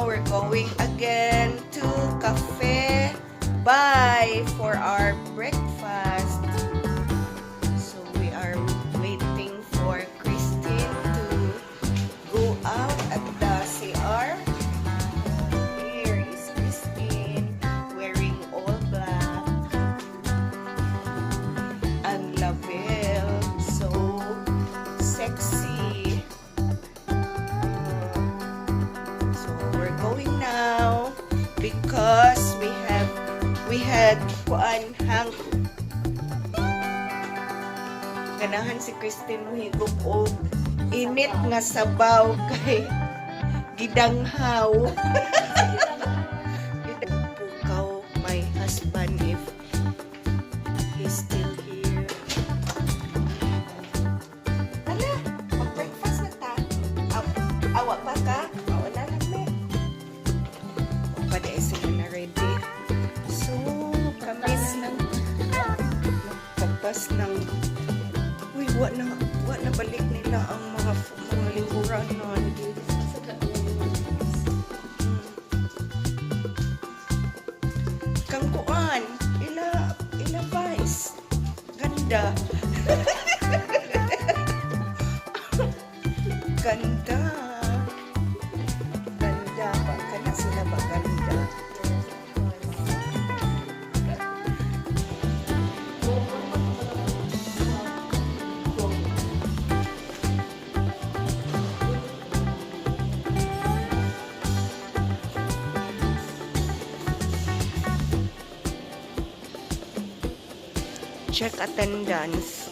Now we're going again to Cafe Bye for our breakfast. So we are waiting for Christine to go out at the CR. Here is Christine wearing all black. And Lavelle, so sexy. So we're going now because we had kuan hang ganahan si Christine mohigop og init nga sabaw kay gidanghaw. Pukaw my husband if he's still here. Tala, mag-breakfast na ta. Awa pa ka? Awa na lang, me. O pa di sila na ready. So, kami ng pagpas ng. Uy, wa na balik nila ang mga lingkuranan. Kang kuan, ila vice. Ganda. Ganda. Ganda ba? Kana sila ba ganda? Check attendance.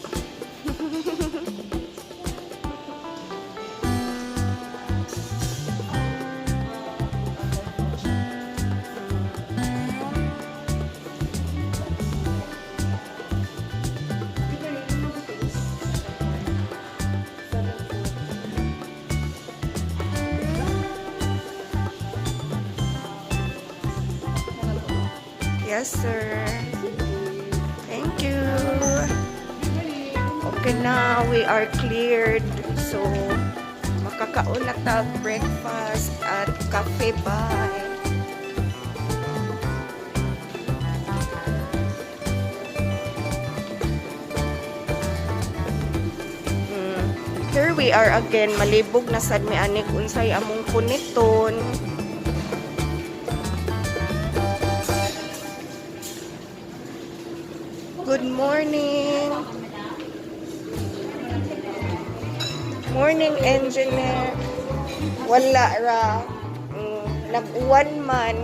Yes, sir. Thank you. Okay na, we are cleared. So, makakaon na ta breakfast at Cafe Bye. Here we are again, malibog na sad mi anik unsay among puniton. Good morning. Morning, engineer. Wala ra. Nag-uwan man.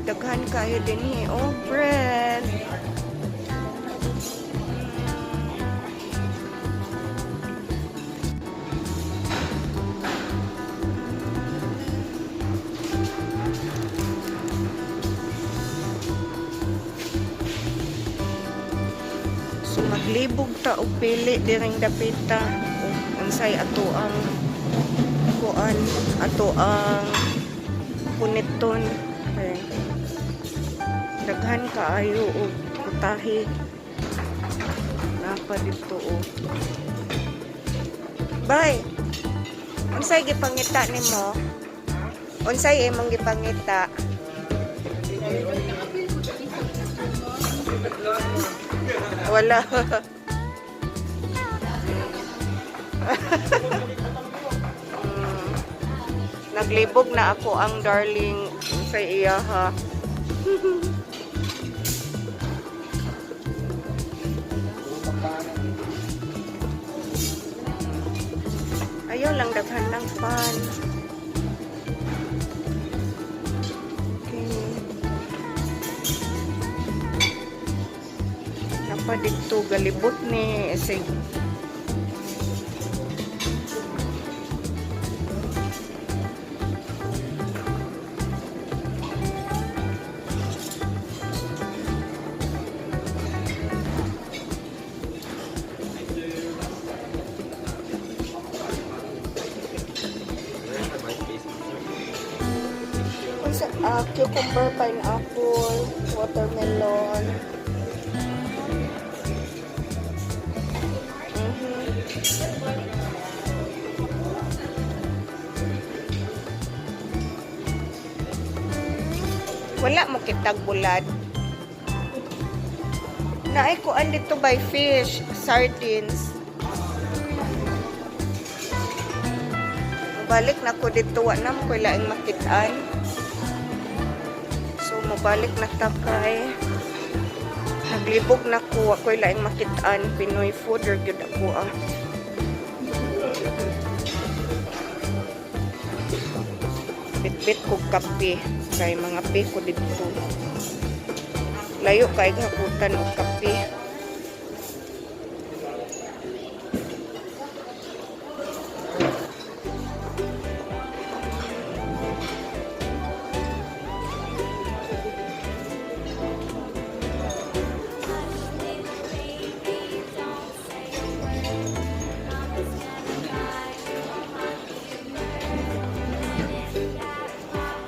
Daghan kayo din eh. Oh, bread. So maglibog ta og pili diring dapita ug unsay ato ang kuan, ato ang puniton. Okay. Daghan kaayo og putahe. Napa dito oh. Bay. Unsay gipangita nimo? Unsay imong gipangita? Wala. Naglibog na ako ang darling sa iya ha. Ayaw lang daghan ng pan. Okay. Napa dito galibot ni sig. Ah, cucumber, pineapple, watermelon. Wala mo kitag bulad. Naay kuan dito by fish, sardines. Balik na ko dito, wa na mo ko'y laing makitaan. So, mobalik na ta kay naglibog na ko, wa ko'y laing makitaan. Pinoy food or gyud ako ah. Bitbit ko kape kay mga pe ko dito. Layo kay hakutan og kape.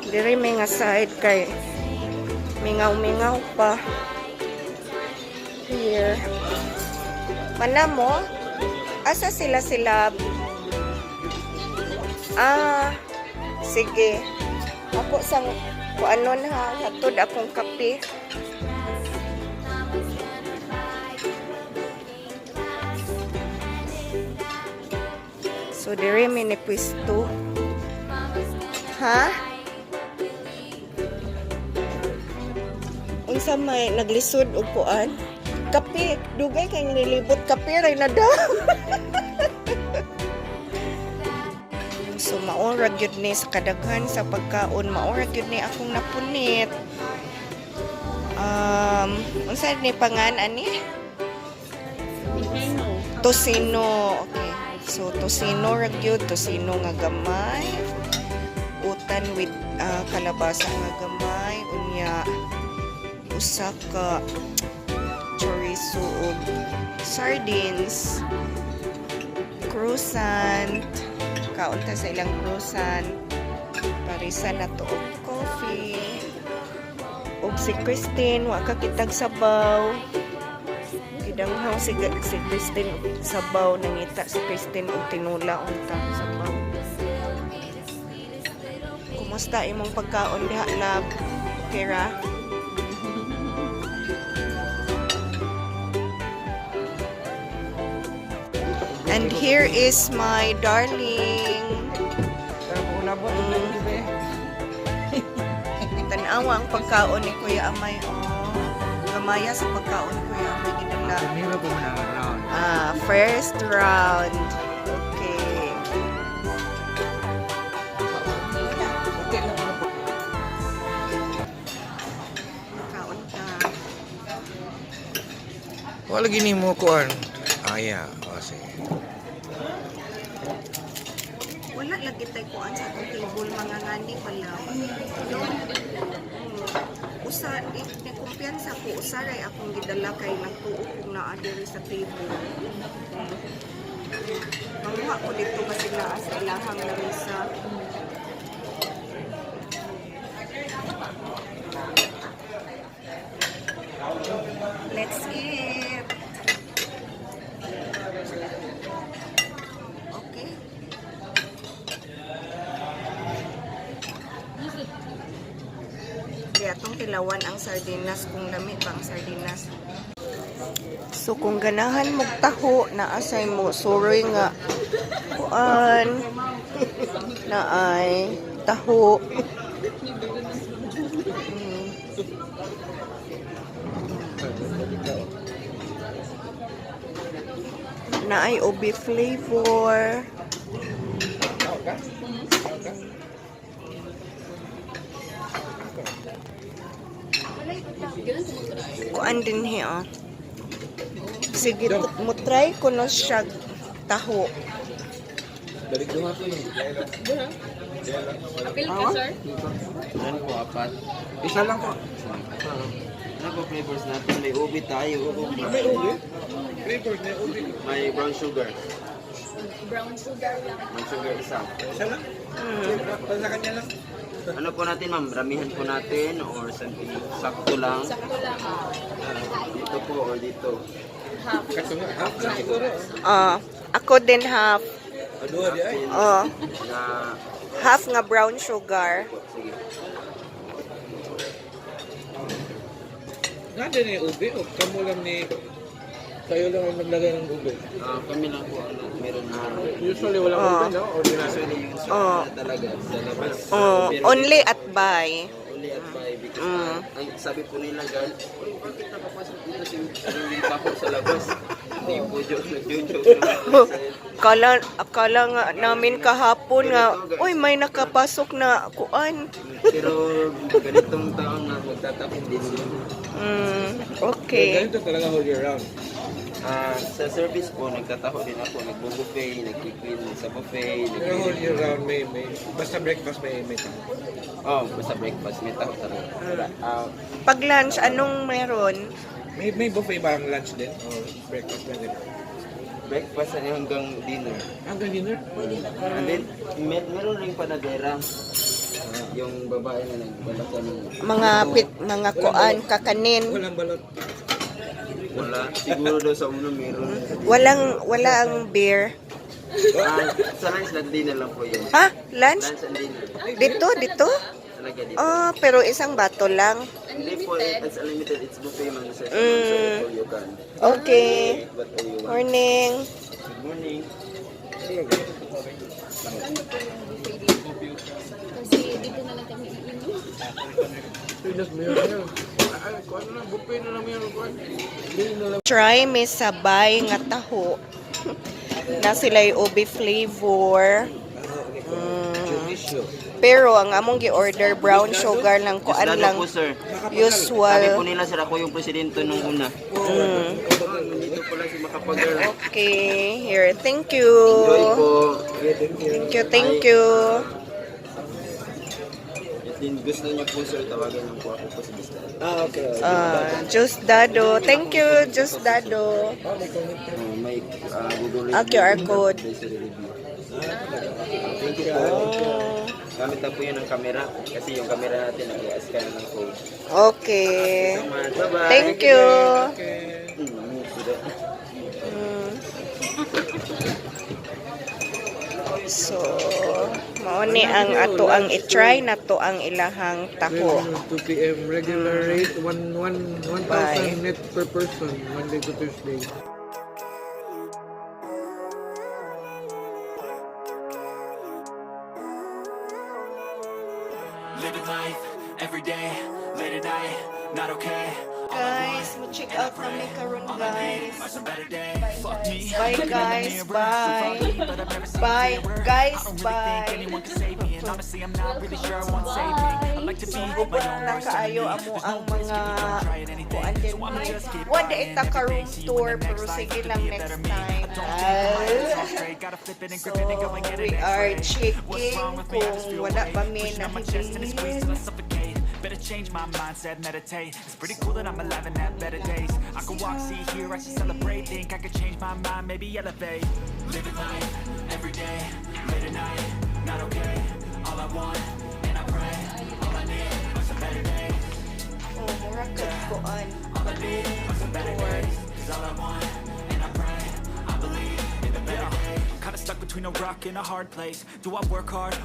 Diri may nga side kay mingaw-mingaw pa. Here. Mana mo? Asa sila sila? Ah, sige. Ako sang kuanon ha, hatod akong kape. So diri mi ni pwesto. Ha? Unsa may naglisod og kuan? Kape, dugay kay nilibot kape ray na daw. So mao ra gyud ni sa kadaghan sa pagkaon, mao ra gyud ni akong napunit. Unsa ni pangan ani? Tocino. Okay. So tocino ra gyud, tocino nga gamay. Utan with kalabasa nga gamay, unya usa ka chorizo ug sardines, croissant, kaon ta sa ilang croissant, parisa na to og coffee. Ug si Christine, wa ka kitag sabaw. Gidanghaw si Christine og sabaw, nangita si Christine og tinula unta sabaw. Kumusta imong pagkaon diha, love? Okay ra? And here is my darling. Tanawa ang pagkaon ni Kuya Amay. Oh. Gamaya sa pagkaon ni Kuya Amay gidala. Primero ko muna round. Ah, first round. Okay. Okay lang po. Kaon ka. Wala gini mo kuan. Ah, yeah. O, sige. Wala lagi tay kuan sa atong table mga ngani pala. No? Usa ni kumpiyansa ko usa ray akong gidala kay nagtuo kong naa diri sa table. Manguha ko dito kasi naa sa ilahang lamisa. Let's eat. Okay. Kaya atong tilawan ang sardinas kung lami ba ang sardinas. So kung ganahan mog taho na asay mo suroy nga kuan na ay taho. Na ay ube flavor. Ka? Kuan din hi ah. Sige, mo try ko no siya taho. Dali duha ko ni. Apil ka, sir? Ano po, apat? Isa lang po. Ano po flavors natin? May ube tayo. May ube? Flavor na ube. May brown sugar. Brown sugar lang. Brown sugar isa. Isa lang. Para sa kanya lang. Ano po natin, ma'am? Ramihan po natin or something sakto lang? Sakto lang. Dito po or dito? Half. Kato nga, half na siguro. Ah, ako din half. Ano di ay? Oh, Na, half nga brown sugar. po, sige. Nandun ni ube o kamo lang ni kayo lang ang naglagay ng ube. Ah, kami lang po ano, meron na. Usually walang Oo. ube, no? Ordinary. Usually yung sa Oh. na talaga sa labas. Oh, Pero only at buy. Only at buy because ang sabi po nila guys, "Uy, bakit nakapasok dito si yung taho sa labas?" Hindi po joke, nag-joke lang. Akala nga namin kahapon nga, uy, may nakapasok na kuan. Pero ganitong taon na magtataho din yun. Okay. Ganito talaga whole year round. Ah, sa service po, nagtataho din ako. Nagbo-buffet, nagki-clean sa buffet. Pero whole year round may basta breakfast may taho. Oh, basta breakfast, may taho talaga. Wala. Ah, Pag lunch, anong meron? May buffet ba ang lunch din o breakfast lang din? Breakfast ano hanggang dinner. Hanggang dinner? And then, meron rin panadera. Yung babae na nagbalaka ng Mga pit, mga kuan, kakanin. Walang balot. Wala. Siguro daw sa una meron. Walang beer. Ah, sa lunch and dinner lang po yun. Ha? Lunch? Lunch and dinner. Dito, dito? Talaga dito. Oh, pero isang bato lang. Hindi po, it's unlimited. It's buffet man sir. So, all you can. Okay. Eat what all you want. Morning. Good morning. Magkano po yung buffet dito? Kasi dito na lang kami iinom. Pinas mo yun. Ay, kuan na lang, buffet na lang yun. Kuan. Hindi na lang. Try may sabay nga taho. Na sila'y ube flavor. Judicial. Pero ang among gi-order brown sugar lang kuan Isda lang po, sir. Sabi po usual. nila, sir, ako yung presidente nung una. Nandito pala si Makapagal. Okay, here. Thank you. Enjoy po. Thank you, thank you. At din gusto niyo po, sir, tawagan niyo po ako po sa Bisda. Ah, okay. Juice Dado. Thank you, Juice Dado. Oh, may comment. May Google Ah, QR code. Review. Thank you po. Oh, Gamit na po yun ng camera kasi yung camera natin nag-scan ng code. okay. So much. Bye-bye. Thank you. Okay. Sudah. So, mao ni ang ato ang i-try na to ang ilahang taho. 2 p.m. Regular rate, 1 1 Bye. 1,000 net per person, Monday to Thursday. Living life every day, late at night, not okay. Guys, mo check out na mi karon guys. Some better day. Fuck me. Bye Looking in the guys, mirror, so bye. foggy, but I've never seen Bye clearer. guys, I don't really think bye. anyone can save me, and honestly, I'm not really sure I want saving. I like to be my Ubot own na worst kaayo enemy. amo There's ang no risk if you mga don't try at anything. kuan din. So I'ma just keep Wa di buying ita ka room everything. See you in tour the next pero life, sige to lang be a next better me. time. I don't think my head is on straight. Gotta flip it and grip it and go and get So, an we are X-ray. What's checking wrong with me? I just kung feel wala weight pa mi pushing on my chest and it squeezes till I nahilin. suffocate. Better change my mindset, meditate. It's pretty cool that I'm alive and have better days. I could walk, see, hear, I should celebrate. Think I could change my mind, maybe elevate. Living life every day, late at night, not okay. All I want, and I pray, all I need are some better days. Oh, mura kag kuan. All I need are some better days. 'Cause all I want, and I pray, I believe in the better days. Kinda stuck between a rock and a hard place. Do I work hard?